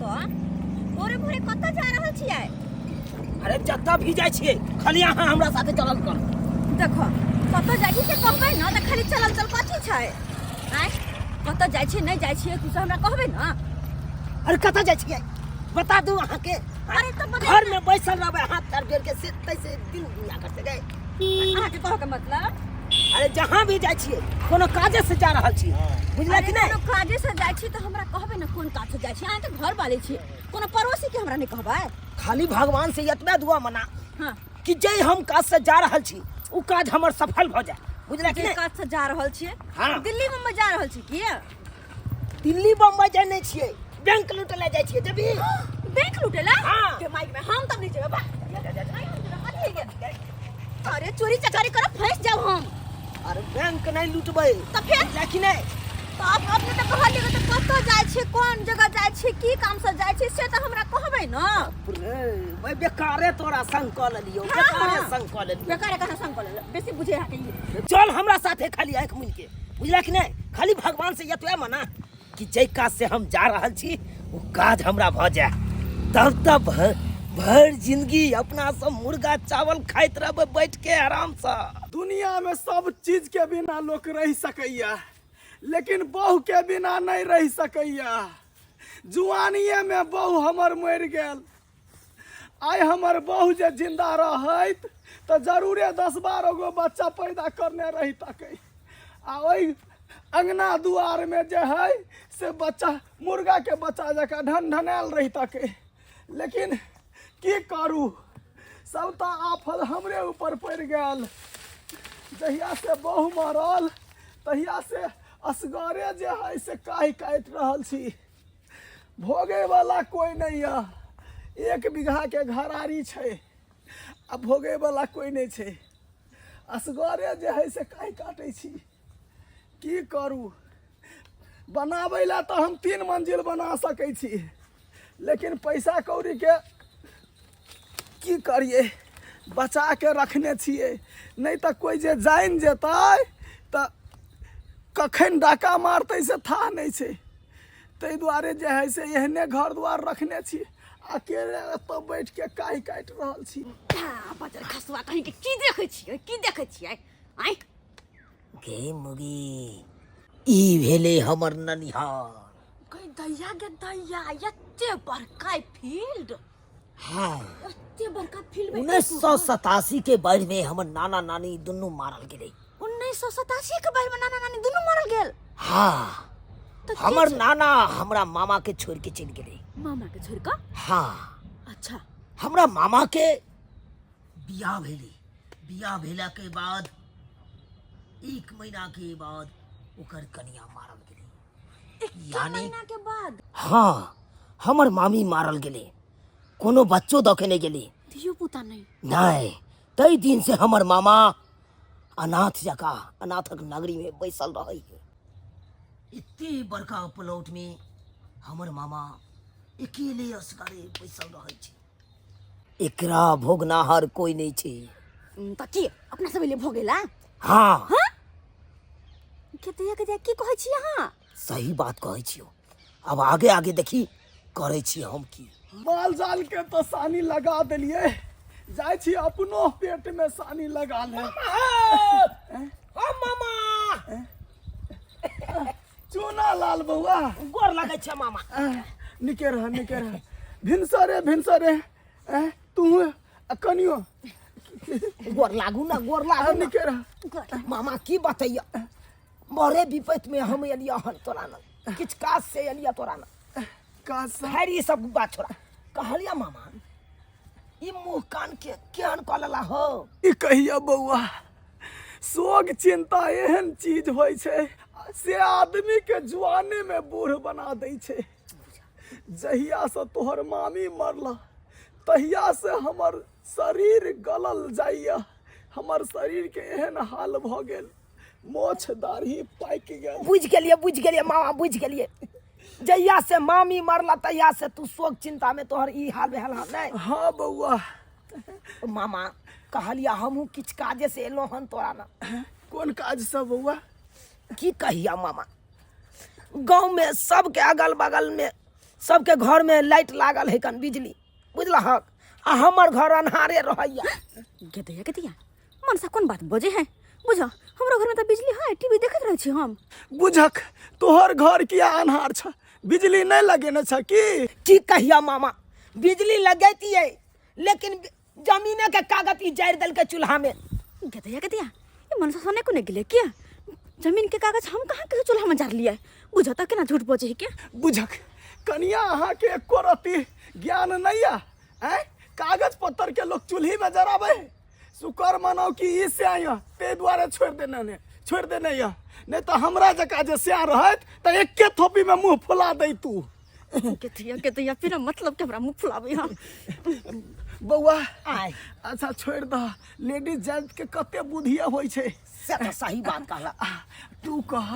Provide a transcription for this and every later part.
तऽ भोरे भोरे कतऽ जा रहल छियै? अरे जतऽ भी जाइ छियै खाली अहाँ हमरा साथे चलल कर। देखो कतऽ जाइ छी से कहबै ने तऽ खाली चलल चल कथी छै? आँय, कतऽ जाइ छियै नहि जाइ छियै कुछ हमरा कहबै ने। अरे कतऽ जाइ छियै बता दू अहाँके। अरे तऽ बता घर में बैसल रहबै हाथ पैर जोड़ के से तैसे दिन दुनिया करते गए। अहाँके कहऽ के मतलब? अरे जहाँ भी जाइ छियै कोनो काजे से जा रहल छी, बुझला अरे कि नहि? कोनो काजे से जाइ छी तऽ हमरा कहबै ने कोन काज से जाइ छी। अहाँ तऽ घर वाले छी, कोनो पड़ोसी के हमरा नहि कहबै? खाली भगवान से एतबे दुआ मना हाँ कि जे हम काज से जा रहल छी उ काज हमर सफल भऽ जाए, बुझला कि जे नहि? काज से जा रहल छियै? हाँ। दिल्ली मुम्बई जा रहल छी की? दिल्ली बम्बई जाइ नहि छियै, बैंक लूटे लए जाइ छियै। जेबही बैंक लूटे ला? हाँ। के माइक में हम तब नहीं जेबै बा। अरे चोरी चकारी करब फंस जाब हम। अरे बैंक नहीं लूटबै। तऽ फेर? बुझला कि नहि? तऽ आप अपने तऽ कहलियै तऽ कतऽ जाइ छी, कोन जगह जाइ छी, की काम से जाइ छी से तऽ हमरा कहबै ने। रे, भाई बेकारे तोरा संग कऽ लेलियौ। हाँ, बेकारे हाँ। संग कऽ लेलियौ। बेकारे कहाँ संग कऽ लेलियौ? बेसी बुझे अहाँके ई। चल हमरा साथे खाली आँखि मुनि के, बुझला कि नहि? खाली भगवान से एतबे मना कि जाहि काज से हम जा रहल छी ओ काज हमरा भऽ जाए, तब तब भरि जिंदगी अपना सब मुर्गा चावल खाइत रहबै बैठ के आराम से। दुनिया में सब चीज के बिना लोक रह सकैया, लेकिन बहू के बिना नहीं रह सकैया। जुआनिये में बहू हमर मरि गेल। आइ हमर बहू जे जिंदा रहैत तऽ जरूरे 10-12 गो बच्चा पैदा करने रही तकै, आ ओहि अंगना दुआर में जे है से बच्चा मुर्गा के बच्चा जकाँ ढनढनायल रही तकै। लेकिन की करू, सबटा आफत हमरे ऊपर पड़ि गेल। जहिया से बहू मरल तहिया से असगरे जे है से काहि काटि रहल छी। भोगे वाला कोई नहीं है। 1 बीघा के घरारी छै आ भोगे वाला कोई नहीं छै, असगरे जे है से काहि काटै छी। की करू, बनाबै ला तऽ हम 3 मंजिल बना सकै छी, लेकिन पैसा कौड़ी के की करिए, बचा के रखने छियै। नहीं तऽ कोई जे जानि जेतै तऽ कखन डाका मारतै से था नहीं छै। ताहि दुआरे जे है से एहने घर द्वार रखने छी, अकेले एतऽ बैठ के काहि काटि रहल छी। बजर खसुआ कहीं के, की देखै छियै, की देखै छियै? आँय गे मुगी, ई भेलै हमर ननिहार। गई दैया गे दैया, एते बड़का फील्ड। हाँ, एते बड़का फील्ड में 1987 के बाढ़ि में हमर नाना नानी दुनू मारल गेलै। 1987 के बाढ़ि में नाना नानी दुनू मारल गेल? हाँ। तऽ की हमर छै? नाना हमरा मामा के छोड़ के चलि गेलै। मामा के छोड़ कऽ? हाँ। अच्छा। हमरा मामा के बियाह भेलै। बियाह भेला के बाद 1 महीना के बाद ओकर कनिया मारल गेलै। एक यानी महीना के बाद? हाँ, हमर मामी मारल गेलै, कोनो बच्चो दऽ के नहि गेलै, धियो पुता नहि? नहि। ताहि दिन से हमर मामा अनाथ जकाँ अनाथक नगरी में बैसल रहै। एते बड़का प्लॉट में हमर मामा अकेले असगरे बैसल रहै छै, एकरा भोगनाहर कोई नहि छै। तऽ की अपना सब एलियै भोगेला? हाँ। हाँ? के दैया के दैया, की कहै छी अहाँ? सही बात कहै छियौ। अब आगे आगे देखी करै छी हम की। माल जाल के तऽ सानी लगा देलियै, जाइ छी अपनो पेट में सानी लगा ले। ओ मामा, चूना लाल बौआ, गोर लगै छै मामा। निके रह, निके रह। भिनसरे भिनसरे तू आ कनियो गोर लागू ना, गोर लागू ना। निके रह मामा। की बतैया, बड़े विपत में हम एलियै हन तोरा न, किछु काज से एलियै तोरा न। काज से? खैर ई सब बात छोड़ा, कहलिया मामा ई मुँह कान के केहन कऽ लेला हो? ई कहिया बौआ, शोक चिंता एहन चीज होइ छै से आदमी के जुआने में बूढ़ बना दै छै। जहिया से तोहर मामी मरला तहिया से हमर शरीर गलल जाइया, हमर शरीर के एहन हाल भऽ गेल, मोछ दाढ़ी पाकि गेल। बुझि गेलियै, बुझि गेलियै मामा, बुझि गेलियै। जहिया से मामी मरला तहिया से तू शोक चिंता में तोहर ई हाल भेल हन नहि? हाँ बौआ। मामा कहलिया हमहूँ किछु काजे से एलहुँ हन तोरा न। कोन काज से बौआ? की कहिया मामा, गाँव में सबके अगल बगल में सबके घर में लाइट लागल है कन बिजली, बुझलहक? आ हमर घर अन्हारे रहैया। गेदैया गेदैया, मनसा कोन बात बजे है? बुझ हमरा घर में तऽ बिजली है, टीवी देखैत रहै छी हम। बुझक तोहर घर किया अन्हार छ? बिजली नहीं लगेने छ की? की कहिया मामा, बिजली लगैतियै लेकिन जमीने के कागज ई जारि देलकै चूल्हा में। गेदैया गेदैया, ई मनसा सने कोने गेलै किया? जमीन के कागज हम कहाँ के चूल्हा में जारलियै? बुझ तऽ केना झूठ बजै है के? बुझक कनिया अहाँ के एको रत्ती ज्ञान नहीं है? आँय? कागज पत्तर के लोग चूल्ही में जराबे है। शुक्र मनाओ कि ई से आया ते दुआरे छोड़ देने ने छोड़ देने यह, नहीं तो हमरा जका जे स्या रहत त एके थोपी में मुंह फुला दे तू। गेदैया गेदैया, बिना मतलब के हमरा मुंह फुलाबै हम। बौआ आय। अच्छा छोड़ द, लेडीज जेंट्स के कते बुद्धिया होई छै। से तऽ सही बात कहला। तू कह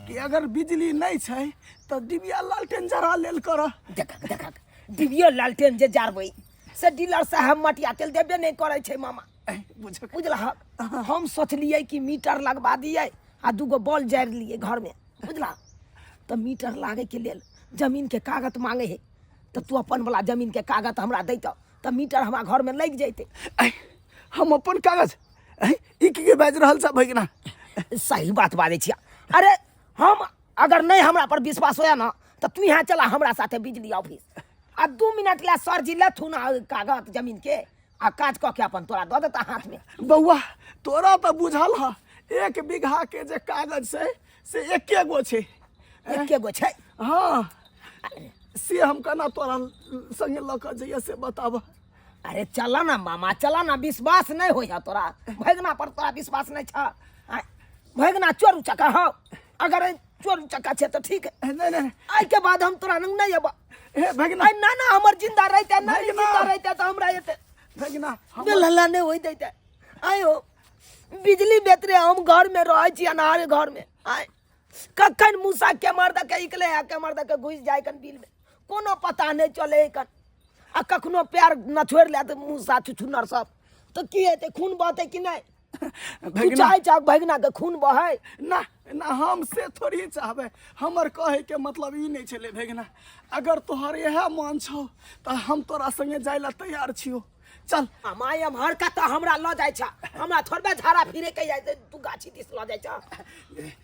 कि अगर बिजली नहीं छै त डिबिया लालटेन जरा लेल कर। देखक देखक, डिबियो लालटेन जे जारबै से डीलर साहब मटिया तेल देबे नहीं करै छै मामा। बुझक बुझलहक? हम सोचलियै कि मीटर लगवा दियै आ दूगो बॉल जारि लियै घर में, बुझलहक? तऽ मीटर लागे के लेल जमीन के कागज मांगे है, तऽ तू अपन वाला जमीन के कागज हमरा दैतऽ तऽ मीटर हमरा घर में लागि जैतै। हम अपन कागज ई की के बाजि रहल छ भगिना? सही बात बाजै छियै। अरे हम अगर नहीं हमरा पर विश्वास होया ना तऽ तू यहाँ चला हमरा साथे बिजली ऑफिस, आ 2 मिनट ला सर जी लेथुन कागज जमीन के आ काज कऽ के अपन तोरा दऽ देता हाथ में। बौआ तोरा तऽ बुझल ह 1 बीघा के जे कागज छै से एके गो छै। एके गो छै? हाँ, से हम केना तोरा संगे लऽ कऽ जइए से बताब। अरे चला ना मामा, चला ना, विश्वास नहीं होय है तोरा भगना पर, तोरा विश्वास नहीं छ? भगना चोर उचक्का हो, अगर चोर उचक्का छै तऽ ठीक है। नहीं नहीं, आइ के बाद हम तोरा लग नहीं अबा। हे भगना। आई ना ना, हमर जिंदा रहते ना, भगना। जिंदा रहते तो हमरा एते भगना, हम बेलहला नहीं होई देते। आयो बिजली बेतरे हम घर में रहै छी, अनार घर में। आय कखन मूसा के मार दके इकले आ के मार दके घुसि जाय कन बिल में, कोनो पता नहीं चले कन। आ कखनो पैर न छोड़ि ले तऽ मूसा छुछुनर सब तऽ की हेतै, खून बहतै कि नहि? तू भगना। चाहै छह भगना के खून बहै? ना ना, हम से थोड़ी चाहबै। हमर कहै के मतलब ई नहीं छलै भगना, अगर तोहर इएह मन छौ तऽ हम तोरा संगे जाय ला तैयार छियौ, चल। माय एम्हर कतऽ हमरा लऽ जाइ छ? हमरा थोड़बे झाड़ा फिरे के जाइ, तू गाछी दिस लऽ जाइ छ।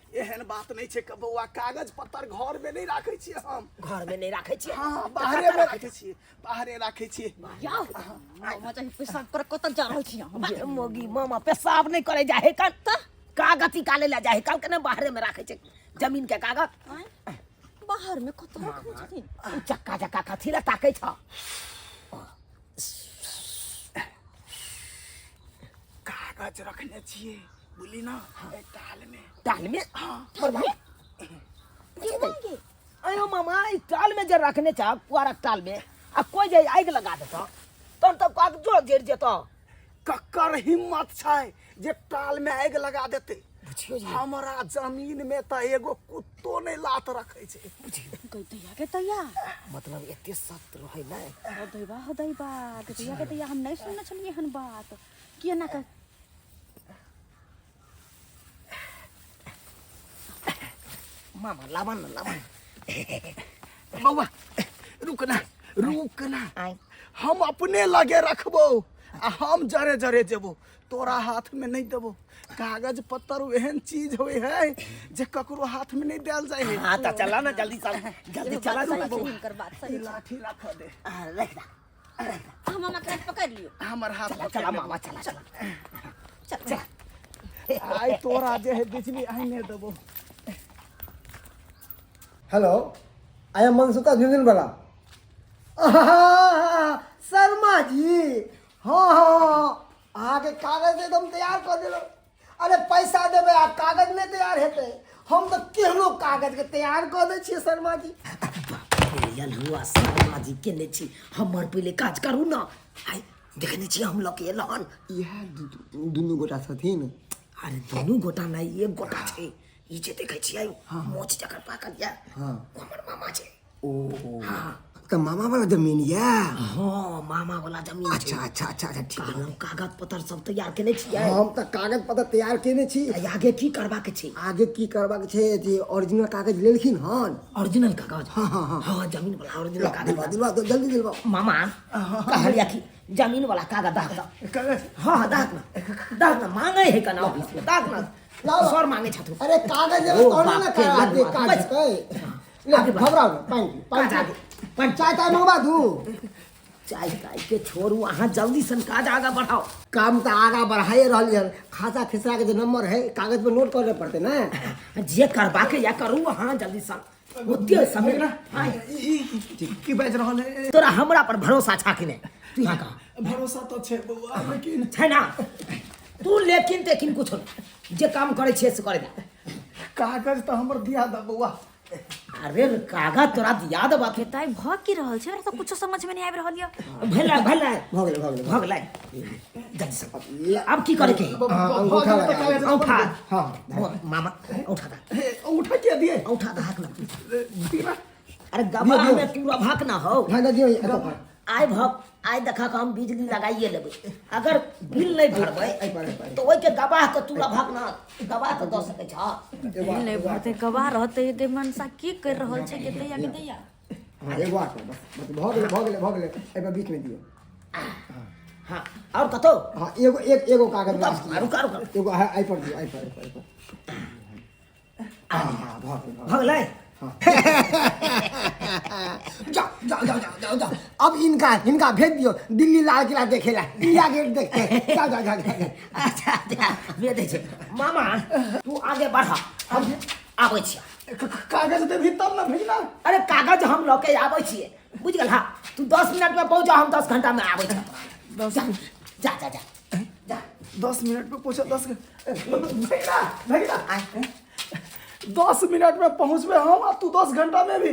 एहन बात नहीं छै बौआ, कागज पत्तर घर में नहीं राखै छियै हम। घर में नहीं राखै छियै? हाँ, बाहरे में राखै छियै, बाहरे राखै छियै। जाओ मामा, चाहे पेशाब कर कतऽ जा रहल छी अहाँ? जे मोगी मामा पेशाब नहीं करे जाहे कन, कागज निकाले ला जाहे कल, केना बाहरे में राखै छै जमीन के कागज? बाहर में कतऽ रखने छथिन? उ चक्का चक्का कथी ला ताकै छ? कागज रखने छियै बुझली ना, एहि टाल में। टाल में? हाँ। पर भाई अयो मामा, ई टाल में जे रखने छ पुआरक टाल में, आ कोई जे आगि लगा देतौ तहन तऽ कागजो जरि जेतौ। ककर हिम्मत छै जे टाल में आगि लगा देतै? बुझियौ जे हमरा जमीन में तऽ एगो कुत्तो नहि लात रखै छै। गैदैया गैदैया, मतलब एते सख्त रहै नै? हो दैबा हो दैबा, गैदैया गैदैया, हम नहि सुनने छलियै हन बात, किया ना कर। मामा लाबा न, लाबा न। बौआ रुक ना, रुक ना। आय। हम अपने लगे रखबो आ हम जरे जरे जेबो, तोरा हाथ में नहीं देबो। कागज पत्तर एहन चीज होय है जे ककरो हाथ में नहीं देल जाय है। हाँ तऽ चला ना जल्दी, चल जल्दी चला सही ना छै, हिनकर बात सही ई छै। लाठी रख दे। आ, रख दे। अहाँ मामा के हाथ पकड़ि लियौ। हमर हाथ चला पकड़ चला लेबो। मामा, चला चला चल चला। आइ तोरा जे है बिजली आइ नहि देबो। Hello, I am Mansuka Jhunjhunwala. Sharma ji, हाँ हाँ, अहाँके कागज एकदम तैयार कऽ देलहुँ। अरे पैसा देबै आ कागज नहि तैयार हेतै? हम तऽ केहनो कागजके तैयार कऽ दै छियै शर्मा जी। हुआ शर्मा जी केने छी, हमर पहिले काज करू ना। आइ देखने छी हम लऽ के एलहन। इएह दुनू गोटा छथिन? अरे दुनू गोटा नहि, एक गोटा छै। ई जे देखै छियै मोछ जकर पाकल यऽ, हाँ। ओ हमर मामा छै। ओ हाँ। तऽ मामा वाला जमीन यऽ। हाँ, मामा वाला जमीन छै। अच्छा अच्छा अच्छा अच्छा, ठीक। कहलहुँ कागज पत्र सब तैयार केने छियै? हम तऽ कागज पत्र तैयार केने छी। आ आगे की करबाक छै? आगे की करबाक छै जे ओरिजिनल कागज लेलखिन हन। ओरिजिनल कागज? हाँ हाँ हाँ हाँ, जमीन वाला ओरिजिनल कागज। दिलवा दिलवा, जल्दी दिलवा। मामा कहलिया कि जमीन वाला कागज दाख द। हाँ हाँ, दाख ना, दाख ना, मांगे है कना ऑफिस में, दाख ना। लाओ। सर मांगे छथु। अरे कागज देबै ओ तहने ने बाप रे, कागज लड़ुआ, काज बस। हेतै। ले, आगे बढ़। घबराउ नहि, पानि पी, पानि काज पी। आगे, पानि। चाय ताय मंगवा दू? चाय ताय के छोड़ू, अहाँ जल्दी सन काज आगा बढ़ाओ। काम तऽ आगा बढ़ाइए रहलियै हन। खाता खेसरा के जे नंबर है कागज पर नोट करे पड़तै ने। जे करबाके या करू अहाँ जल्दी सन, ओते समय ना। हाँ। ई की बाजि रहल है? तोरा हमरा पर भरोसा छा कि नहि? तू यहाँ कह। भरोसा तऽ छै बौआ, लेकिन छै ना तू लेकिन तेकिन कुछो नहि, जे काम करै छियै से करे दे। कागज तऽ हमर दिया दे बौआ। अरे कागज तोरा दिया देबा के। ताई भऽ की रहल छै? हमरा तऽ कुछो समझ में नहीं आबि रहल यऽ। भेलै भेलै। भऽ गेलै, भऽ गेलै। भऽ गेलै, जल्दी से आब की करे के? हाँ, अंगूठा लगा। अंगूठा। हाँ। ओ, मामा अंगूठा दा। हे, अंगूठा किया दिए? अंगूठा दा हाक ना। दिना। अरे गवाह में तू रभक ना हो। हाँ, दियौ एतऽ पर। आइ भक आइ देखा के हम बिजली लगाइए लेबै, अगर बिल नहीं भरबै एहि पर, एहि पर। तो ओहि के गवाह के तू रभक ना, गवाह तो दऽ सकै छह। बिल नहीं भरतै गवाह रहतै गे मनसा की कर रहल छै के दैया के दैया। हाँ, एगो आर बस बस, भऽ गेलै भऽ गेलै भऽ गेलै। एहि पर बीच में दियौ। हाँ, और कतौ? हाँ, एगो एक एगो कागज लास्ट। रुका रुका। एगो एहि पर दियौ, एहि पर, एहि पर, एहि पर। हाँ हाँ, भऽ गेल। भऽ गेलै। जाओ जाओ जाओ जाओ जाओ जाओ, अब इनका इनका भेज दियो दिल्ली लाल किला देखेला, इंडिया गेट देखते। जाओ जाओ जाओ जाओ। अच्छा अच्छा, भेज दै छै। मामा तू आगे बढ़, हम आबै छियै। कागज देबही तब ने भेजना। अरे कागज हम लऽ के आबै छियै, बुझ गेल? हाँ, तू 10 मिनट में पहुँच जा, हम 10 घंटा में आबै छियै। जा जा जा जा जा। 10 मिनट में पहुँचा, 10 भैया भैया, 10 मिनट में पहुँचबे हम आ तू 10 घंटा में भी।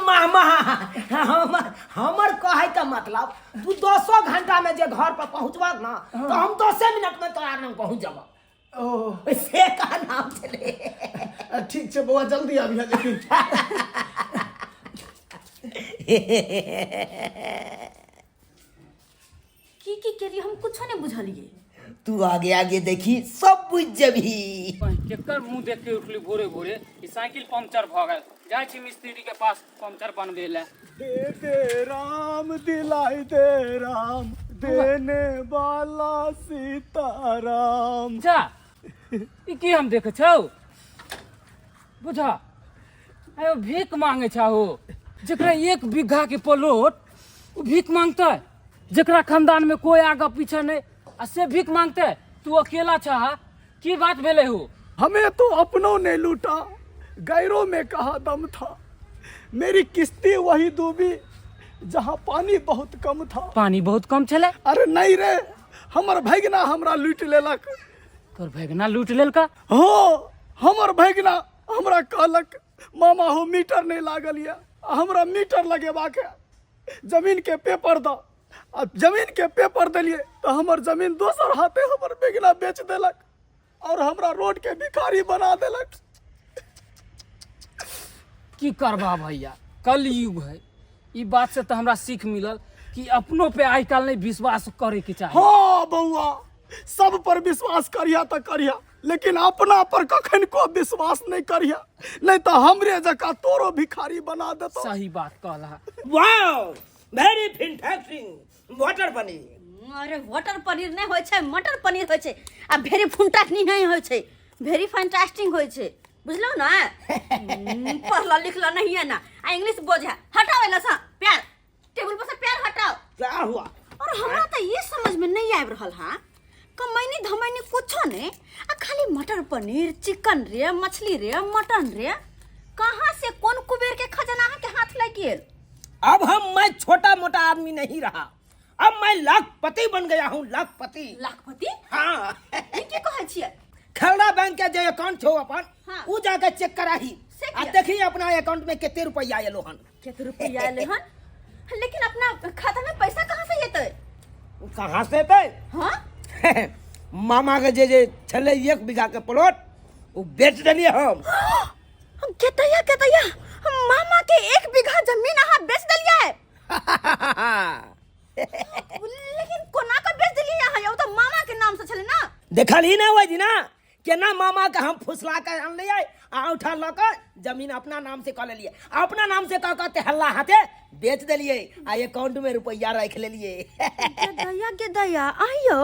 मामा हमर कहै के मतलब तू 10 घंटा में जे घर पर पहुँचबा ना तो हम 10 मिनट में तोरा लग पहुँच जब। ओ से का नाम छलै। ठीक छै बौआ, जल्दी आबिहे लेकिन। की की केलियै हम कुछो नहीं बुझलियै। तू आगे आगे देखी सब बुझ जबही। केकर मुंह देख के उठली भोरे भोरे? ई साइकिल पंक्चर भऽ गेल, जाइ छी मिस्त्री के पास पंक्चर बनबे लए। दे दे राम दिलाई दे राम, देने वाला सीताराम। जा, ई की हम देखे छौ? बुझा आयो भीख मांगे छहो। जकरा 1 बीघा के प्लॉट उ भीख मांगतै, जकरा खानदान में कोई आगा पीछा नहीं आ से भीख मांगतै, तू अकेला छह, की बात भेलै हो? हमें तो अपनों ने लूटा, गैरों में कहा दम था, मेरी किश्ती वही डूबी जहाँ पानी बहुत कम था। पानी बहुत कम छलै? अरे नहीं रे, हमर भैगना हमरा लूट लेलक। तोर भैगना लूट लेलका? हो, हमर भैगना हमरा कहलक मामा हो मीटर नहीं लागल यऽ, हमरा मीटर लगेबाक है, जमीन के पेपर द। आ जमीन के पेपर देलिए तो हमर जमीन दोसर हाथे हमर भैगना बेच देलक और हमरा रोड के भिखारी बना देलक। की करबा भैया, कलयुग है। ई बात से तो हमरा सीख मिलल कि अपनों पे आइ काल्हि नहीं विश्वास करे के चाही। हाँ बौआ, सब पर विश्वास करिया तो करिया, लेकिन अपना पर कखन को विश्वास नहीं करिया, नहीं तो हमरे जका तोरो भिखारी बना देतो। सही बात कहला। वाओ, वेरी फैंटास्टिक मटर पनीर। अरे मटर पनीर नहीं होय छै, मटर पनीर होय छै। आ भेरी फुंटास्टिक नहीं होय छै, भेरी फैंटास्टिक होय छै, बुझलौ ना? पढ़ल लिखल नहीं है ना, आ इंग्लिश बोझा। हटाओ एला सा प्यार, टेबुल पर से प्यार हटाओ। क्या हुआ? और हमरा तो ये समझ में नहीं आबि रहल हा, कमैनी धमैनी कुछो नहीं आ खाली मटर पनीर, चिकन रे, मछली रे, मटन रे, कहाँ से कोन कुबेर के खजाना अहाँ के हाथ लग गेल? अब हम मैं छोटा मोटा आदमी नहीं रहा, अब मैं लाखपति बन गया हूँ, लाखपति। लाखपति? हाँ। ई की कहै छियै? खलरा बैंक के जे अकाउंट छौ अपन, हाँ। उ जाके चेक कराही से आ किया? देखी अपना अकाउंट में कते रुपया एलो हन। कते रुपया एले हन? लेकिन अपना खाता में पैसा कहाँ से एतै? कहाँ से एतै? हाँ? मामा के जे जे छलै 1 बीघा के प्लॉट, उ बेच देलियै हम। हम केतैया केतैया, मामा के 1 देखलही ने ओहि दिना केना मामा के हम फुसला के अनलियै आ औंठा लऽ कऽ जमीन अपना नाम से कऽ लेलियै आ अपना नाम से कऽ कऽ तेहल्ला हाथे बेच देलियै आ अकाउंट में रुपैआ राखि लेलियै। गे दया, गे दया, आइयो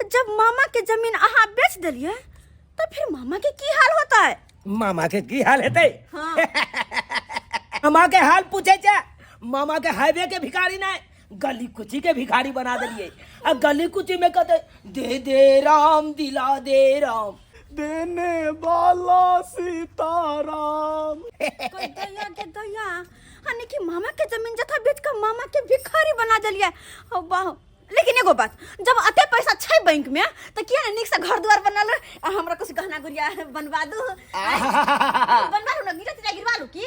जब मामा के जमीन अहाँ बेच देलियै तऽ फिर मामा के की हाल होतै? मामा के की हाल हेतै? हाँ। मामा के हाल पूछे छै, मामा के हाईवे के भिखारी नहीं, गली कुची के भिखारी बना देलियै। आ गली कुची में कहते दे दे राम दिला दे राम, देने वाला सीताराम। के दया, के दया, यानी कि मामा के जमीन जथा बेच के मामा के भिखारी बना देलियै। ओ वाह, लेकिन एगो बात, जब अते पैसा छै बैंक में त किया ने नीक से घर द्वार बनल आ हमरा कुछ गहना गुड़िया बनवा दू? बनवा लू ना, गिरा तिरा गिरवा लू की?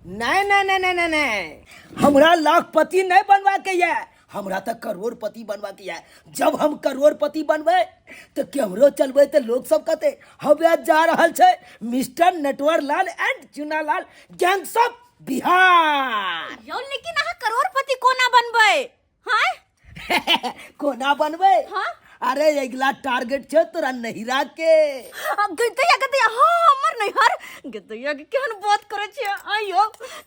नहीं नहीं नहीं नहीं नहीं नहीं, हमरा लाखपति नहीं बनवा के ये, हमरा तो करोड़पति बनवा के ये। जब हम करोड़पति बनबे तो केमरो चलबे तो लोग सब कहते हवे जा रहल छै mister Natwar Lal and Chuna Lal gang सब बिहार। यौ लेकिन अहाँ करोड़पति कोना बनबै? हाँ? कोना बनबै? हाँ? अरे अगला टारगेट छै तोरा नहिरा के। आ, गदैया, गदैया, हाँ, हमर नैहर। गदैया के केहन बात करै छियै? आइयो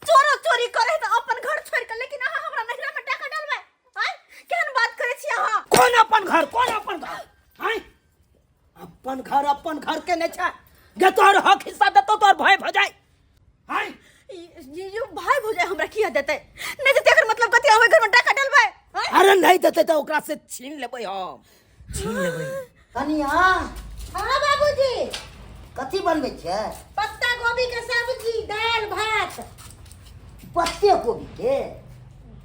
चोरो चोरी करे तऽ अपन घर छोड़ि के, लेकिन अहाँ हमरा नैहरा में टाका डालबै? आँय, केहन बात करै छियै अहाँ? कोन अपन घर, कोन अपन घर? आँय, अपन घर, अपन घर के नहि छै गे, तोहर हक हिस्सा देतौ तोहर भय भऽ जाय। आँय? ये भाई भौजाई हमरा किया देतै? नहि देतै एकर मतलब कथी? ओहि घर में टाका डालबै? आँय? अरे नहि देतै तऽ ओकरा से छीन लेबै, हम छीन लेबै। कनिया। हाँ बाबूजी। कथी बनबै छियै? पत्ता गोभी के सब्जी, दालि भात। पत्ते गोभी के?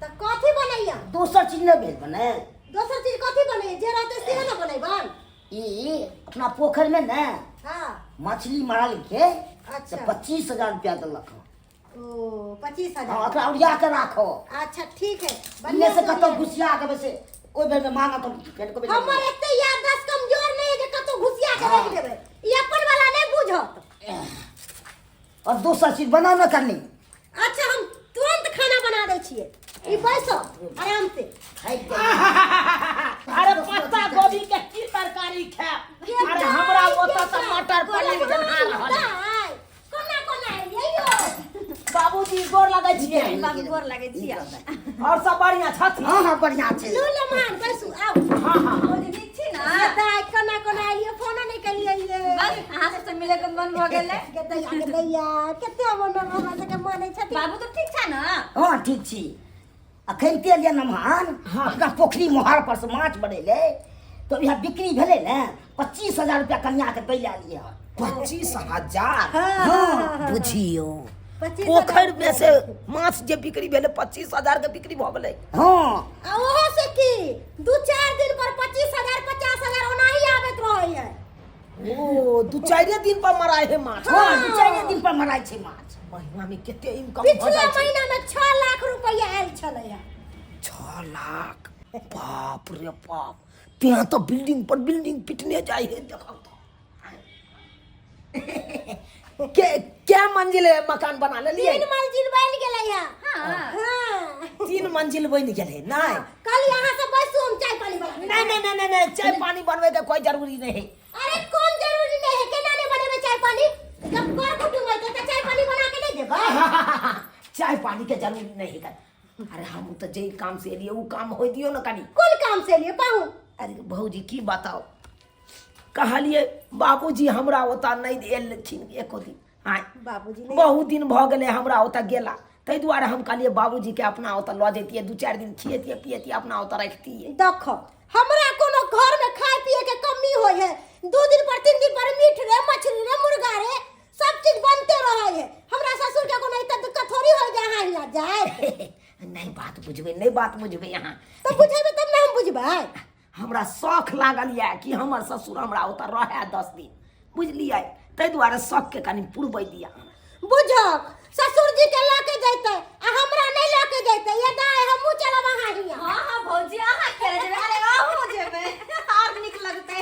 तऽ कथी बनैया? दोसर चीज नहि भेल बनै? दोसर चीज कथी बनैया? जे रहतै से ने बनैबन। ई अपना पोखरि में ने हाँ। मछली मारल के अच्छा। तऽ 25,000 रुपया देलक हँ। ओ, 25,000। हाँ, ओकरा ओरिया के राखो। अच्छा ठीक है। बढ़िया से कतौ घुसिया के वैसे ओहि बेर में मांगा तो फेर को बेच हमर एते याददाश्त कमजोर नहीं है जे कतौ घुसिया के रख देबै। ई अपन वाला नहीं बुझत। और दोसर चीज बना न करनी। अच्छा हम तुरंत खाना बना दै छियै, ई बैसो आराम से। अरे पत्ता गोभी के की तरकारी खाएब? अरे हमरा ओतऽ तऽ मटर पनीर बना रहल है। कोना कोना एलियै यौ? बाबूजी गोर लगै छियै। बाबू गोर लगै छियै। और सब बढ़िया छथिन? हाँ हाँ बढ़िया छै। लू लमान बैसू आउ। हाँ हाँ। भौजी नीक छी ना? दाइ कोना कोना एलियै, फोनो नहि केलियै ये। बस अहाँ सबसे मिले के मन भऽ गेलै। गदैया गदैया कते मन हमरा सबके मानै छथिन। बाबू तऽ ठीक छै ना? हाँ ठीक छी। अखन ते एलियै नमहान, अपना पोखरी मोहार पर से माछ बनेलै तऽ इएह बिक्री भेलै ने, 25,000 रुपया कन्या के दै लए एलियै हन। 25,000? हाँ। बुझियौ 25,000 पोखरि में से माछ जे बिक्री भेलै 25,000 के बिक्री भऽ गेलै। हाँ। आ ओहो से की 2-4 दिन पर 25,000 50,000 ओनाही आबैत रहै है। ओ 2-4 दिन पर मराय है माछ। हाँ, 2-4 दिन पर मराय छै माछ। महीना में कते इनकम भऽ पिछला जाइ छै? महीना में 6 लाख रुपया आयल छलै है। 6 लाख? बाप रे बाप, तें तो बिल्डिंग पर बिल्डिंग पिटने जाइ है। देखो तो के क्या मंजिल है मकान बना लेलियै? 3 मंजिल बनि गेलै है। हाँ। हाँ। 3 मंजिल बनि गेलै। नहीं कल यहाँ से बैसू, हम चाय पानी बना नहीं नहीं नहीं नहीं, नहीं चाय पानी बनबै के कोई जरूरी नहीं है। अरे कौन जरूरी नहीं है? केना नहीं बनेबै चाय पानी? जब कर कुटुंब होइते त चाय पानी बना के नहीं देबै। चाय पानी के जरूरी नहीं है। अरे हम तो जे काम से एलियै उ काम होय दियौ न कनी। कोन काम से एलियै पाहु? अरे भौजी की बताओ, कहलिए बाबूजी हमरा ओतऽ नहि एलखिन एको दिन। आँय बाबूजी नहि बहुत दिन भऽ गेलै हमरा ओतऽ गेला, ताहि दुआरे हम कहलिए बाबूजी के अपना ओतऽ लऽ जैतियै, 2-4 दिन खियैतियै पियैतियै, अपना ओतऽ रखतियै। देखो हमरा कोनो घर में खाय पिए के कमी होय है, 2 दिन पर 3 दिन पर मीट रे मछली रे मुर्गा रे सब चीज बनते रहे है। हमरा ससुर के कोनो इतना दिक्कत थोड़ी होय जे अहाँ हियाँ जाए। नहीं बात बुझबै, नहीं बात बुझबै अहाँ। तो बुझेबै तब ने हम बुझबै। हमरा शौख लागल यऽ कि हमर ससुर हमरा ओतऽ रहए 10 दिन, बुझलियै? ताहि दुआरे शौखके कनि पुरबै दिअ। बुझक ससुर जी के लऽ के जैतै आ हमरा नहि लऽ के जैतै, ये दाइ हमहूँ चलब अहाँ हियाँ। हाँ हाँ भौजी अहाँ खेले जेबै, अरे अहूँ जेबै, आर नीक लगतै।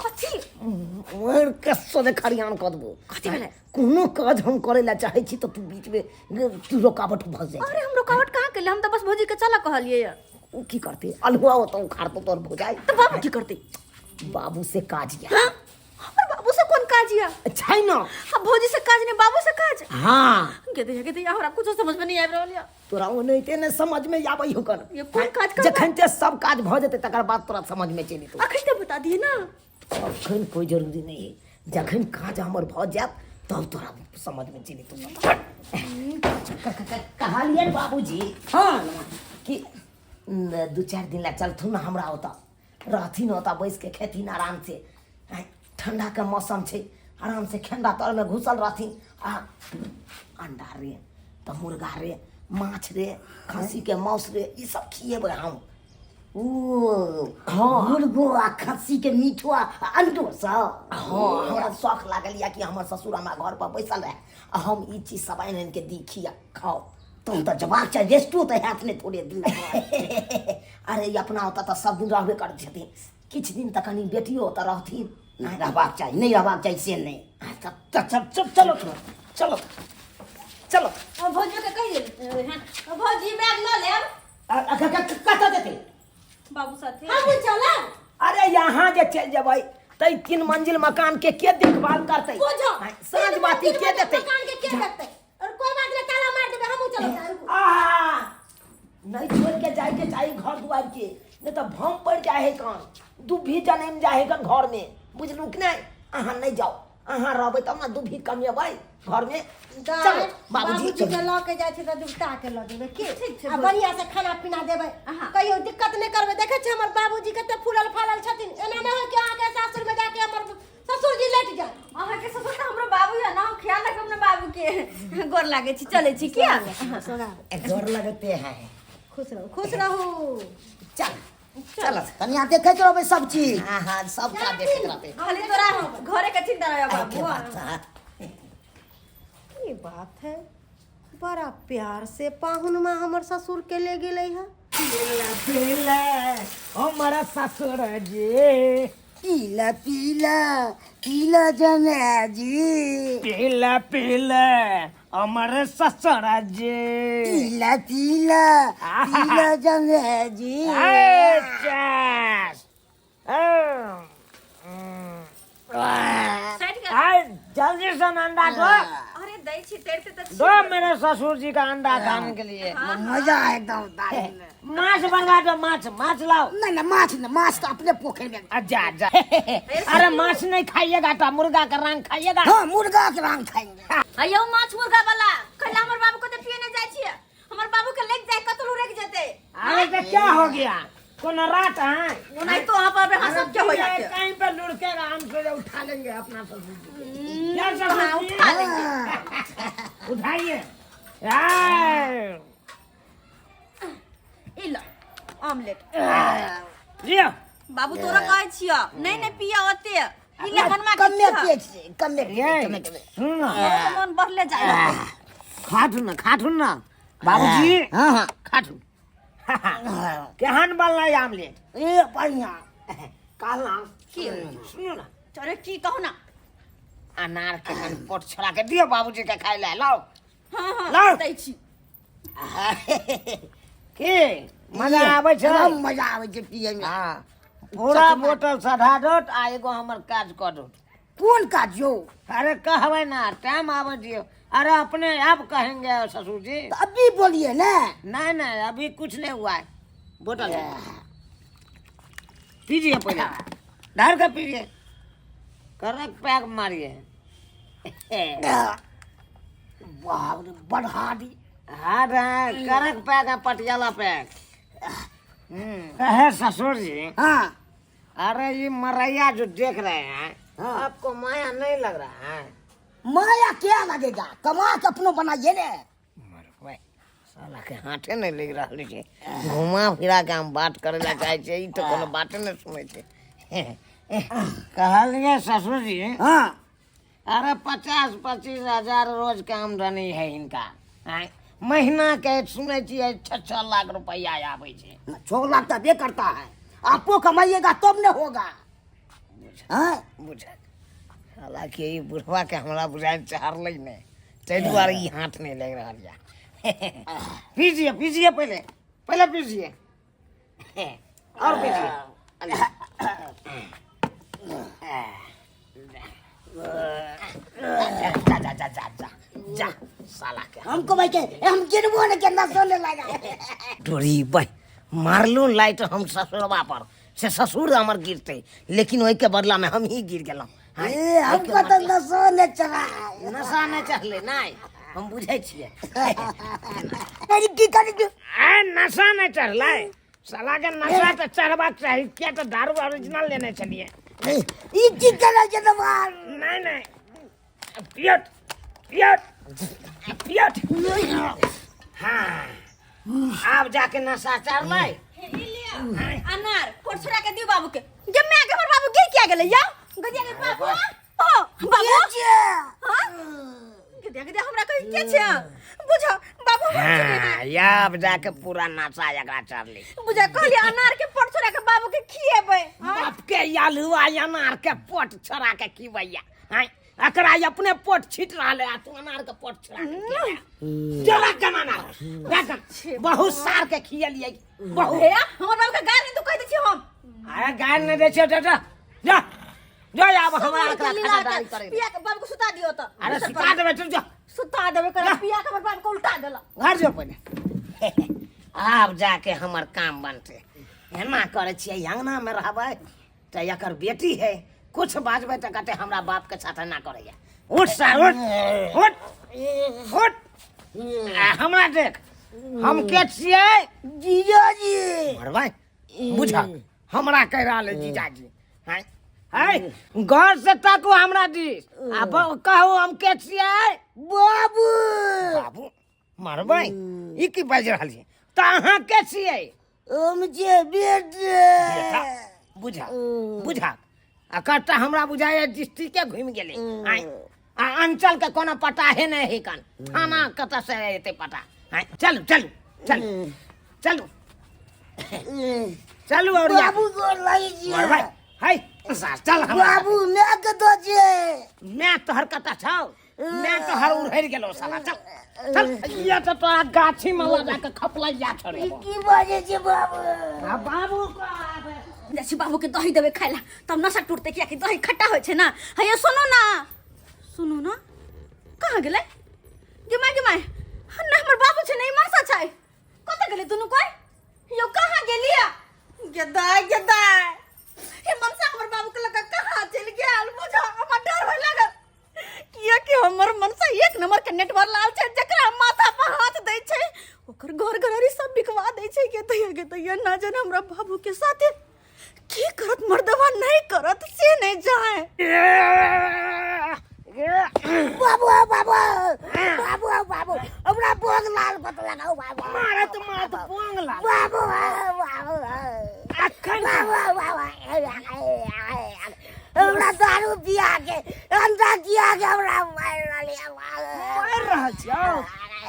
कथी? मारि के सोझे खरियान कऽ देबो। कथी भेलै? कोनो काज हम करै लए चाहै छी तऽ तू बीचमे तू रुकावट भऽ जाइ। अरे हम रुकावट कहाँ केलियै, हम तऽ बस भौजी के चलऽ कहलियै। ओ की करते अल्हुआ ओतऽ उखाड़तो तोर भौजाइ। तऽ बाबू की करते? बाबू से काज या। हाँ? हमर बाबू से कोन काज या? छै न। हाँ, भौजी से काज नहीं, बाबू से काज। हाँ। गे दैया, गे दैया, हमरा कुछो समझ में नहीं आबि रहल या। तोरा ओनाहिते ने समझ में आबै हो कर। ये कोन काज करबै? जखन ते सब काज भऽ जेतै तकर बाद तोरा समझ में चलि एतौ। अखन तऽ बता दिए ना। अखन कोई जरूरी नहीं है, जखन काज हमर भऽ जायत तब तोरा समझ में चलि एतौ सब। कहलियनि बाबूजी। हाँ। कि दू चारि दिन ला चलथुन ना हमरा ओतऽ, रहथिन ओतऽ बैस के खेथिन आराम से। आँय, ठंडा के मौसम छै, आराम से खेंडा तर में घुसल रहथिन आ अंडा रे तऽ मुर्गा रे माछ रे खस्सी के मांस रे ई सब खिएबै हम। ओ हाँ। मुर्गो आ खस्सी के मीठो आ अंडो सब। हाँ, हमरा शौक लागल या कि हमर ससुर हमरा घर पर बैसल रहे आ हम ई चीज सब आनि आनि के दी खिया खाओ। तहन तऽ जबाक चाही, रेस्टो तऽ हैत ने थोड़े दिन। अरे ई अपना ओतऽ तऽ सब दिन रहबे करै छथिन, किछु दिन तऽ कनि बेटियो ओतऽ रहथिन। नहि रहबाक चाही, नहि रहबाक चाही से नहि। चल, चल, चल, चलो, चलो, चलो। हम भौजी के कहि देल, हाँ, भौजी बैग लऽ लेब। कतऽ जेतै? बाबू साथे। हमहूँ चलब। अरे यहाँ जे चलि जेबै तै 3 मंजिल मकान के के देखभाल करतै? बुझो। साँझ बाती के देतै? मकान के के देखतै? और कोई बात नहीं, ताला मार देबै, हमहूँ चलब। आहा! नहीं छोड़ के जाए के चाही घर दुआर के, नहीं तो भम पड़ जाए है कान, दुभी जनम जाए है कान घर में, बुझलू कि नहीं? अहाँ नहीं जाओ, अहाँ रहबै तब ना दुभी कमेबै घर में। चलो बाबूजी, बाबूजी के चलो। लऽ के जाइ छै तऽ दुबता के लऽ जेबै की? ठीक छै, आ बढ़िया से खाना पीना देबै, हाँ। कहियो दिक्कत नहि करबै। देखै छियै हमर बाबूजी कते फूलल फालल छथिन, एना नहि होइ कि अहाँके सासुर में जाके हमर ससुर जी लेट जाए। अहाँके ससुर तऽ हमरो बाबू है ना, हम ख्याल रखब ना बाबू के। गोर लागै छी, चलै छी किया? गोर लगते हैं। खुश रहू, खुश रहू। चल चल, कनिया देखैत रहबै सब चीज। हाँ हाँ, सब का देखैत रहबै। खाली तोरा घरे के चिंता रहे बाबू। ये बात है, बड़ा प्यार से पाहुन माँ हमर ससुर के ले गेलै है। पीला पीला हमर ससुर जी, पीला पीला पीला जमा जी, पीला पीला हमर ससुर जी, पीला पीला पीला जमा जी। जल्दी से अंडा दो। अरे दै छी तैरते तऽ दो मेरे ससुर जी का अंडा खाने के लिए। मजा है एकदम दाल में। माछ बनवा दो, माछ, माछ लाओ। नहीं नहीं, माछ नहीं, माछ तो अपने पोखर में। अच्छा अच्छा। अरे माछ नहीं खाइएगा तो मुर्गा का रंग खाइएगा। हाँ, मुर्गा के रंग खाएंगे। अयो माछ मुर्गा वाला कल हमर बाबू को तो पिए नहीं जाय छियै, हमर बाबू के लेग जाय कतौ लुढ़क जेतै। अरे तो क्या हो गया, कोनो रात है नहीं तो वहाँ पर अपने सब क्या हो जाते हैं। कहीं पर लुढ़केगा, हम फिर उठा लेंगे अपना ससुर जी को। क्या ससुर हाँ, जी? उठा लेंगे। उठाइए। यार। ई लो, ऑमलेट। लियो। बाबू तोरा कहै छियो, नहीं नहीं पिया ओते। ई ले बनवा के कमे छियो। पिए छियै, कमे पिए, कमे, कमे। सुन ना। तोरो मन बढ़ले जाय। खाथुन ना, खाथुन ना। बाबूजी। हाँ, हाँ। खाथुन। केहन बनलै ऑमलेट? ए बढ़िया। कहला। की? सुनू ना। अरे की कहू ना। अनार के कनि पोट छोड़ा के दियौ बाबूजी के खाय लए, लाउ। हाँ, हाँ, लाउ। दै छी। की मजा आबै छै? एकदम मजा आबै छै पियै में। हाँ, पूरा बोतल सधा दोत आ एगो हमर काज कऽ दोत। कोन काज यौ? अरे कहबै ना, टाइम आबै दियौ। अरे अपने आप कहेंगे ससुर जी। तो अभी बोलिए ना। नहीं नहीं, अभी कुछ नहीं हुआ है। बोतल पीजिए पहले, ढार के पीजिए, करक पैक मारिए। बाप रे, बड़ हार्ड। हार्ड है, करक पैक है, पटियाला पैक। कहे ससुर जी। हाँ। अरे ये मरैया जो देख रहे हैं, हाँ। आपको माया नहीं लग रहा है? माया क्या लगेगा, कमा के अपनो बनाइए ने। मरबै साला के हाथे नहीं लग रहा है, घुमा फिरा के हम बात करे ला चाहे छे, ई तो कोनो बाते नहीं सुनै छे। कहलिए ससुर जी। हाँ। अरे 50-25 हजार रोज के आमदनी है इनका। आँय, महीना के सुनै छियै 6-6 लाख रुपया आबै छै। 6 लाख तो बे करता है, आपको कमाइएगा तब न होगा। हाँ? बुझल। हालांकि ई बुढ़वा के हमरा बुझाइ चढ़लै नहि, ताहि दुआरे ई हाथ नहि लागि रहल यऽ। पीजिए, पीजिए, पहले, पहले पीजिए। और पी लिअ। जा जा जा जा जा जा साला के हमको भाई के हम गिरबो ने के नसो ने लगा तोरी बह मारलू लाइट हम ससुरबा पर से ससुर हमर गिरते लेकिन ओहि के बदला में हम ही गिर गेलहुँ। ए हमको तो नसो ने चढ़ा। नशा नहि चढ़ले नहि हम बुझै छियै। अरे की करी तू? आ नशा नहि चढ़लै साला के, नशा तऽ चढ़बाक चाही किया तऽ दारू ओरिजिनल लेने छलियै। ई की करै छै तोहार? नहि नहि पियत पियत पियत। हाँ आब जाके नशा चढ़लै। अनार कोट छोड़ा के दियो बाबू के। गे my के, हमर बाबू गिर किया गेलै यौ? गदिया के बाबू, ओ बाबू हां गदिया गदिया हमरा कहि के छै बुझ बाबू। हाँ आब जाके पूरा नशा एकरा चढ़लै। बुझा कहलिए अनार के पोट छोड़ा के बाबू के खिएबै। बाप के आलू आ अनार के पोट छोड़ा के खिबैया। आँय एकरा अपने पोट छीट रहल है आ तू अनार के पोट छोड़ा के खिया। चला कन अनार राख, बहुत सार के खियलियै बहुत। हे हमर बाबू के गाली तू कहि दै छी हम। अरे गाली नहि दै छियै, जा जा जा जा आब हमरा एकरा खानादारी करे। पिया के बाबू के सुता दियो त। अरे सुता देबै, चल जा सुता देबै कर। पिया के हमर बाबू के उल्टा देला। घर जो पहिले, आब जाके हमर काम बनतै। एना करै छियै, अंगना में रहबै तऽ एकर बेटी है, कुछ बाजबै तऽ कहतै हमरा बाप के साथ एना करैया। उठ सार, उठ उठ उठ आ हमरा देख, हम के छियै? जीजाजी। मरबै बुझ हमरा कहि रहल है जीजाजी। हाय हाय घर से ताकू हमरा दिस आ कहू हम के छियै? बाबू। बाबू मरबै ई की बाजि रहल छी? तऽ अहाँ के छियै? हम जे बेटे। बुझा बुझा एकर तऽ हमरा बुझाइए डिस्ट्रिक्टे घुमि गेलै। आँय आ अंचल के कोनो पता हे नहि है कन, थाना कतऽ से एतै पता? आँय चलू चलू चलू चलू चलू और बाबू गोर लागै छियै। मरबै है सार, चल हमरा। बाबू my के दो छियै। My तोहर कतऽ छौ? मैं तो हर उड़हरि गेलो साला। चल चल, ये तो तोरा गाछी में लगा के खपलैया छोड़े। की बाजै छै बाबू? आ बाबू को आबे जाइ छी बाबू के दही देबै खाय ला तब नशा टूटतै, कियाकि दही खट्टा होइ छै ना। हे सुनू ना सुनू ना, कहाँ गेलै? गे my गे my, नहि हमर बाबू छै ने, ई मनसा छै। कतऽ गेलै दुनू कोइ यौ? कहाँ गेलियै? गेदाय गेदाय, हे मनसा हमर बाबू के लग कहाँ चलि गेल? बुझ हमरा डर होय लागल, कियाकि हमर मनसा एक नंबर के नेटवर्क लाल छै, जकरा माथा पर हाथ दै छै ओकर घर घरारी सब बिकवा दै छै। के दैया के दैया, ना जाने हमरा बाबू के साथे की करत मर्दवा, नहीं करत से नहीं जाए। बाबू बाबू बाबू बाबू हमरा बोंग लाल कत लगाउ बाबू। मारत मारत बोंग लाल। बाबू बाबू अखन बाबू बाबू हमरा दारू पिया के अंधा किया के हमरा मारि रहल यऽ। मारि रहल छियौ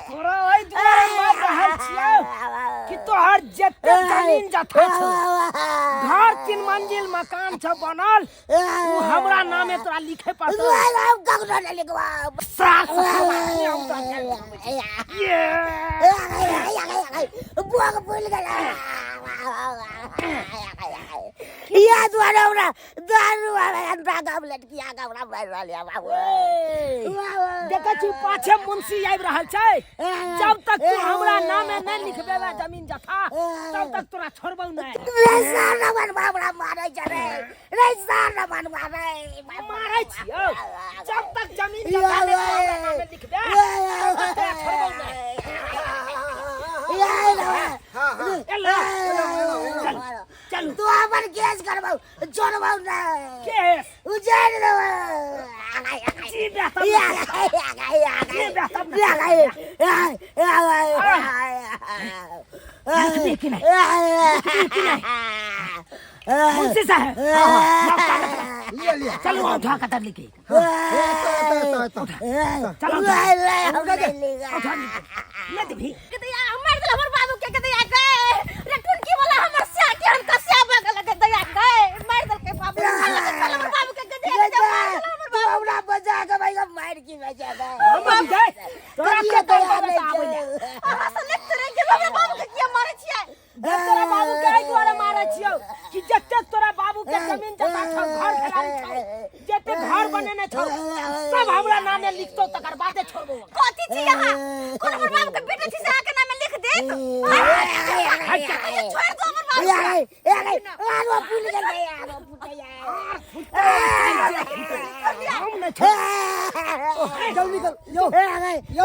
तोरा, एहि दुआरे मारि रहल छियौ कि तोहर जते जमीन जथा छौ, घर 3 मंजिल मकान छौ बनल, उ हमरा नामे तोरा लिखे पड़तौ। हम ककरो नहि लिखबाब। सास ससुर आदमी हम तोरा जेल में छी। ये बोग फूल गेल इएह दुआरे हमरा दारू अंडा गमलेट किया के हमरा मारि रहल यऽ बाबू। देखै छी पाछे मुंशी आबि रहल छै। जब तक तू हमरा नामे नहि लिखबेबे जमीन जथा तब तक तोरा छोड़बौ नहि। रे सार रमन हमरा मारै छै रे, रे सार रमन मारै मारै छियौ। जब तक जमीन जथा नहि तू हमरा नामे लिखबे तब तक तोरा छोड़बौ नहि। एला चल चलू। तू अपन केस करबौ, छोड़बौ नहि। केस उजाड़ देबौ। जी बेटा जी बेटा, लिखबे कि नहि? लिखबे कि नहि? मुंशी साहेब लिअ लिअ। चलू उठा कतर लिखी। चलो उठा नहि देबही? के दैया मारि देल हमर बाबू के। के दैया गे रे टुनकी वाला हमर स्या के हम कस्या बगल के दैया गे मारि देलकै बाबू हमर बाबू के। के दैया गे मारि देल हमर बाबू। हमरा बचा के भाई मार की बचा के हम गए तोरा कहियो के तैयार तोरा नहि आबै छै। अहाँ से लिखते रहि गेल, हमरा बाबू के किया मारै छियै? तोरा बाबू के एहि दुआरे मारै छियौ कि जते तोरा बाबू के जमीन जथा छौ, घर घरारी छौ, जते घर बनेने छौ, सब हमरा नामे लिखतौ, तकर बादे छोड़बौ। कथी छी अहाँ? कोन हमर बाबू के बेटा छी से अहाँ के नामे लिख देत? छोड़ दो हमर बाबू के। हम नहि छोड़ब। जल्दी कर यो यो।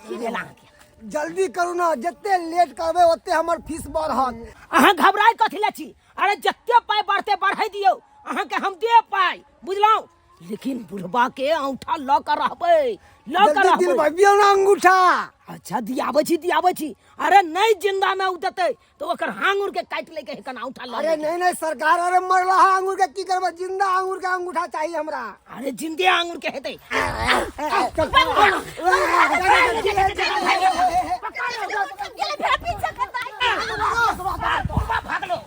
की भेल अहाँके? जल्दी करू ना, जते लेट करबै ओते हमर फीस बढ़त। अहाँ घबराइ कथी लए छी? अरे जते पाइ बढ़ते बढ़ै दियौ, अहाँके हम देब पाइ, बुझलहुँ? लेकिन बुढ़बा के औंठा लऽ कऽ रहबै, लऽ कऽ जल्दी रहबै। दिलबबियौ ना अंगूठा। अच्छा दियाबै छी, दियाबै छी। अरे नहि जिंदा मे उ देतै तऽ ओकर हांगुर के काटि लैके है कना औंठा लऽ अरे लैके। नहीं नहीं सरकार, अरे मरला अंगूर के की करबै, जिंदा अंगूर के अंगूठा चाहिए हमरा। अरे जिंदे आंगुर के हेतै। गेलै फेर पीछा करता। बुढ़बा भागलो।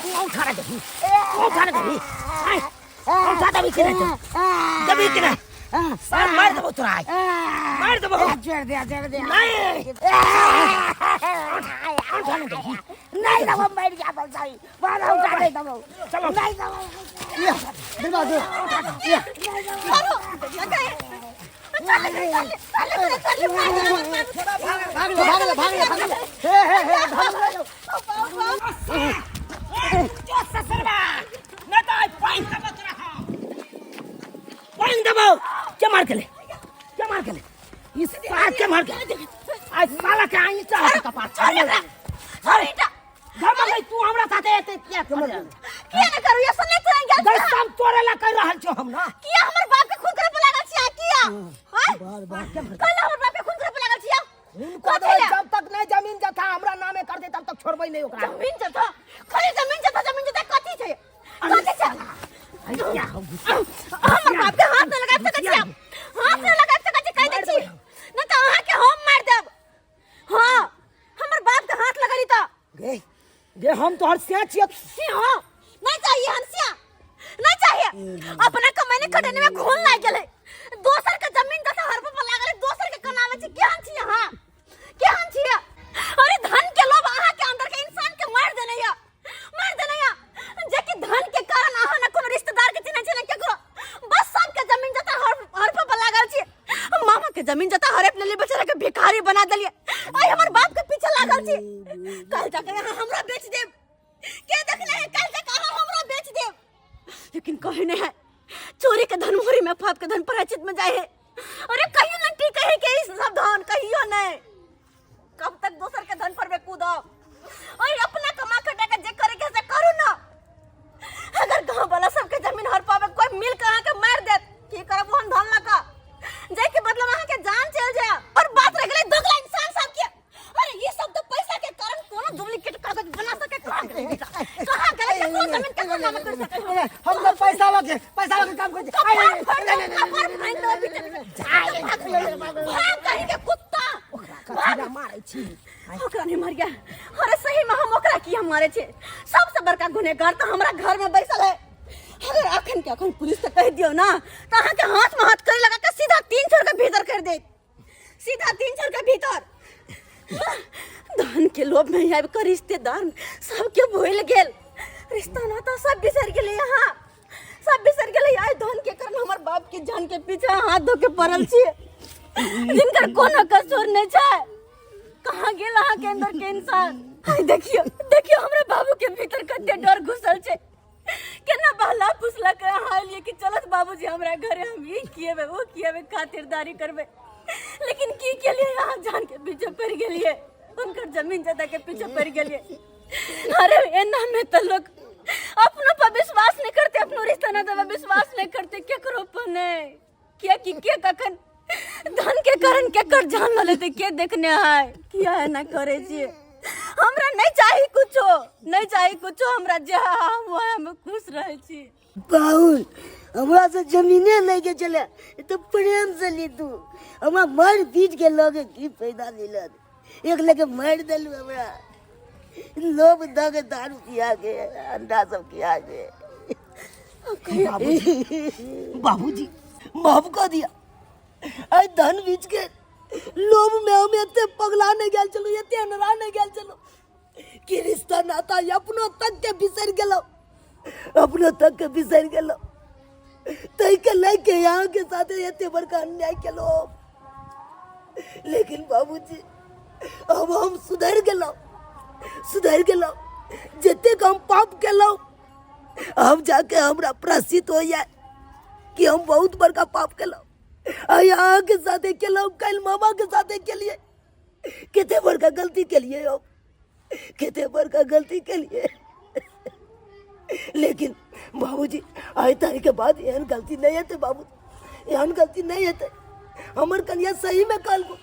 तू औंठा रे देबही, औंठा रे देबही, आँय, औंठा देबही कि नहि तू? देबही कि नहि? सार मारि देबौ तोरा आइ, मारि देबौ। छोड़ दे, छोड़ दे। नहि, औंठा नहि देबही। नहीं देबो, मरि जा सही बार औंठा नहीं देबो। चलो। नहीं देबो। दिलबा दे। छोड़ो। चल चल चल चल। भाग ले, भाग ले, भाग ले, भाग ले। हे हे हे, भाग ले। जो ससुरबा, नहि तऽ आइ पानि देबौ तोरा हम, पानि देबौ। के मार गेलै? के मार गेलै ई सार? के मार गेलै आइ साला के? आइ नीचा हाथ कपार छोड़ एकरा, छोड़ ईटा। घमंड है, तू हमरा साथे एते किया कर रहल? किया ने करू? ये सुनने चल गेल। गै, सब तोरे ला कर रहल छौ हम ना। किया हमर बाप के खून करे पर लागल छियै? किया? हां, कल हमर बाप के खून करे पर लागल छियै? खून कऽ कथी देबै। लए? जब तक नहीं जमीन जथा हमरा नामे कर दे तब तक छोड़बै नहीं ओकरा। जमीन जथा? खाली जमीन जथा, जमीन जथा कथी छै? कथी छै? अरे क्या हो? हमर बाप के हाथ न लगा सकै छियै, हाथ न लगा सकै छियै, कहि दै छी, न तऽ अहाँ के हम मारि देब। हां, हमर बाप के हाथ लगली तऽ गे गे, हम तोहर से छियै। सिंह नहीं चाहिए, हम सिया नहीं चाहिए। अपना कमाने खटने में घून लाग गेलै, दोसर के जमीन जथा हड़प पर लागल, दोसर के कनावे छी। केहन छी अहाँ? केहन छी? अरे धन के लोभ अहाँ के अंदर के इंसान के मार देने या, मार देने या, जे कि धन के कारण अहाँ न कोनो रिश्तेदार के चिन्है छी न केकरो, बस सबके जमीन जथा हड़प पर लागल छी। मामा के जमीन जथा हड़प लेलियै, बेचारा के भिखारी बना देलियै। आइ हमर बाप के पीछे लागल छी, कल जाके अहाँ हमरा बेच देब। के देखले है? कल जाके अहाँ हमरा बेच देब। लेकिन कहे नहीं है, चोरी के धन मोरी में, पाप के धन प्रायश्चित में जाए है। अरे कहियो न टिके है के ई सब धन, कहियो नहीं। कब तक दोसर के धन पर में कूदब? और अपना कमा खटा के जे करे के से करू ना। अगर गांव वाला सबके जमीन हर पावे कोई मिल के अहाँ के मार देत, की करब ओहन धन लगा जाय के बदला अहाँ के जान चल जाए? और बात रह गेलै दोगला इंसान सब के। अरे ये सब तो पैसा के कारण कोनो डुप्लीकेट कागज बना सके। कहाँ गेलै बेटा? कहाँ गेलै? केकरो जमीन केकरो नाम कर सके? हम तो पैसा लगे, पैसा लगे काम कर। कपार फाड़ दो, कपार फाड़ दो बीच में। भाग कहीं के कुत्ता, भाग। मारै छी ओकरा नहीं मार गया। अरे सही में हम ओकरा किया मारे छे? सबसे बड़का गुनहगार तो हमरा घर में बैसल है। अगर अखन के अखन पुलिस से कह दियो ना तो अहाँ के हाथ में हाथ कड़ी लगा के सीधा 3 छोर के भीतर कर दे, सीधा 3 छोर के भीतर। धन के लोभ में आबि के रिश्तेदार सबके भूल गेल, रिश्ता नाता सब बिसर गेलै, यहाँ सब बिसर गेलै। आइ धन के कारण हमर बाप के जान के पीछे हाथ धो के पड़ल छी, जिनकर कोनो कसूर नहीं छै। कहाँ गेल अहाँ के अंदर के इंसान? आइ देखियो, देखियो हमरा बाबू के भीतर कते डर घुसल छै। केना बहला फुसला के अहाँ एलियै कि चलत बाबूजी हमरा घरे, हम ई किएबै ओ किएबै, खातिरदारी करबै। लेकिन की केलियै अहाँ? जान के पीछे पड़ि गेलियै, हुनकर जमीन जथा के पीछे पड़ि गेलियै। अरे एना में तो लोग अपनों पर विश्वास नहीं करते, अपनो रिश्ता नाता पर विश्वास नहीं करते, केकरो पर नहीं। किया कि के कखन धन के कारण केकर जान ल लेते के देखने है। किया एना करे छियै? हमरा नहीं चाही कुछो, नहीं चाही कुछो हमरा, जे हम वह हम खुश रहै छी। बाहुल हमरा से जमीने लैके चले तो प्रेम से ली तू, हमरा मारि पीट के लगे की फायदा मिलत? एक लेके मारि देलू हमरा, लोभ दऽ के, दारू पिया के, अंडा सब खिया के। बाबूजी, बाबूजी माफ कऽ दिया। एहि धन बीच के लोभ में हम एते पगला नहीं गेल छलहुँ, एते अनरा नहीं गेल छलहुँ कि रिश्ता नाता अपनो तक के बिसरि गेलहुँ, अपनो तक के बिसरि गेलहुँ। ताहि के लए के यहाँ के साथे एते बड़का अन्याय केलहुँ। लेकिन बाबूजी अब हम सुधरि गेलहुँ, सुधरि गेलहुँ। जतेक हम पाप केलहुँ हम जाके हमरा प्रायश्चित होइए कि हम बहुत बड़का पाप केलहुँ। आइ अहाँके साथे केलहुँ, काल्हि मामाके साथे केलियै। कते बड़का गलती केलियै हम, कते बड़का गलती केलियै। लेकिन बाबूजी आइ तारीख के बाद एहन गलती नहीं हेतै बाबू, एहन गलती नहीं हेतै। हमर कनिया सही में कहलको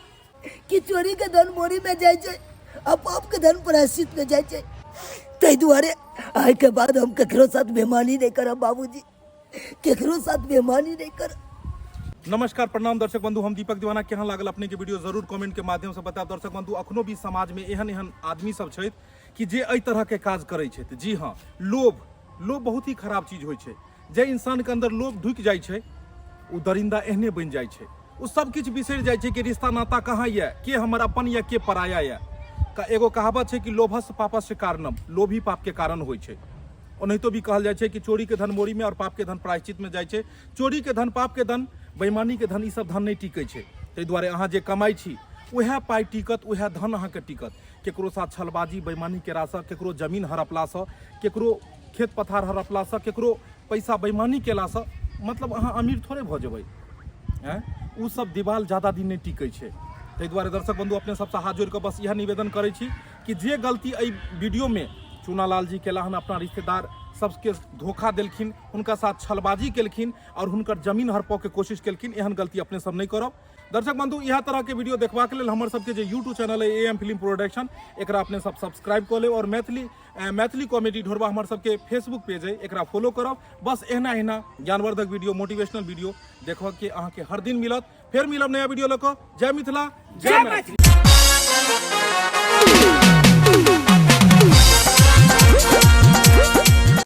कि चोरी के धन मोरी में जाइ छै आ पाप के धन प्रायश्चित में जाइ छै। ताहि दुआरे आइ के बाद हम ककरो साथ बेमानी नहीं करब बाबूजी, केकरो साथ बेमानी नहीं करब। नमस्कार, प्रणाम दर्शक बंधु, हम दीपक दीवाना। केहन लागल अपने के वीडियो जरूर कमेंट के माध्यम से बतायब। दर्शक बंधु, अखनो भी समाज में एहन एहन आदमी सब छथि कि जे एहि तरह के काज करै छथि। जी हाँ, लोभ, लोभ बहुत ही खराब चीज होइ छै। जे इंसान के अंदर लोभ ढुकि जाइ छै ओ दरिंदा एहने बनि जाइ छै, ओ सब किछु बिसरि जाइ छै कि रिश्ता नाता कहाँ यऽ, के हमर अपन यऽ, के पराया यऽ। एगो कहावत छै कि लोभस पापस्य कारणम, लोभ ही पाप के कारण होइ छै। ओनाहितो भी कहल जाइ छै कि चोरी के धन मोरी में और पाप के धन प्रायश्चित में जाइ छै। चोरी के धन, पाप के धन, बेईमानी के धन, ई सब धन नहि टिकै छै। ताहि दुआरे अहाँ जे कमाइ छी उएह पाइ टिकत, उएह धन अहाँके टिकत। केकरो साथ छलबाजी बेईमानी केलासँ, केकरो जमीन हड़पलासँ, केकरो खेत पथार हड़पलासँ, केकरो पैसा बेईमानी केलासँ मतलब अहाँ अमीर थोड़े भऽ जेबै। आँय, ओ सब दिवाल ज्यादा दिन नहि टिकै छै। ताहि दुआरे दर्शक बंधु, अपने सबसँ हाथ जोड़ि कऽ बस इएह निवेदन करै छी कि जे गलती एहि वीडियोमे चूनालाल जी केला हन, अपना रिश्तेदार सबके धोखा देलखिन, हुनका साथ छलबाजी केलखिन और हुनकर जमीन हड़पऽके कोशिश केलखिन, एहन गलती अपने सब नहि करब। दर्शक बंधु, इएह तरह के वीडियो देखबाक लेल हमर सबके जे यूट्यूब चैनल है ए एम फिल्म प्रोडक्शन, एकरा अपने सब सब्सक्राइब कऽ लेब और मैथिली कॉमेडी ढोरबा हमर सबके फेसबुक पेज है, एकरा फॉलो करब। बस एहना एहना ज्ञानवर्धक वीडियो, मोटिवेशनल वीडियो देखऽ के अहाँके हर दिन मिलत। फेर मिलब नया वीडियो लऽ कऽ। जय मिथिला, जय मैथिली।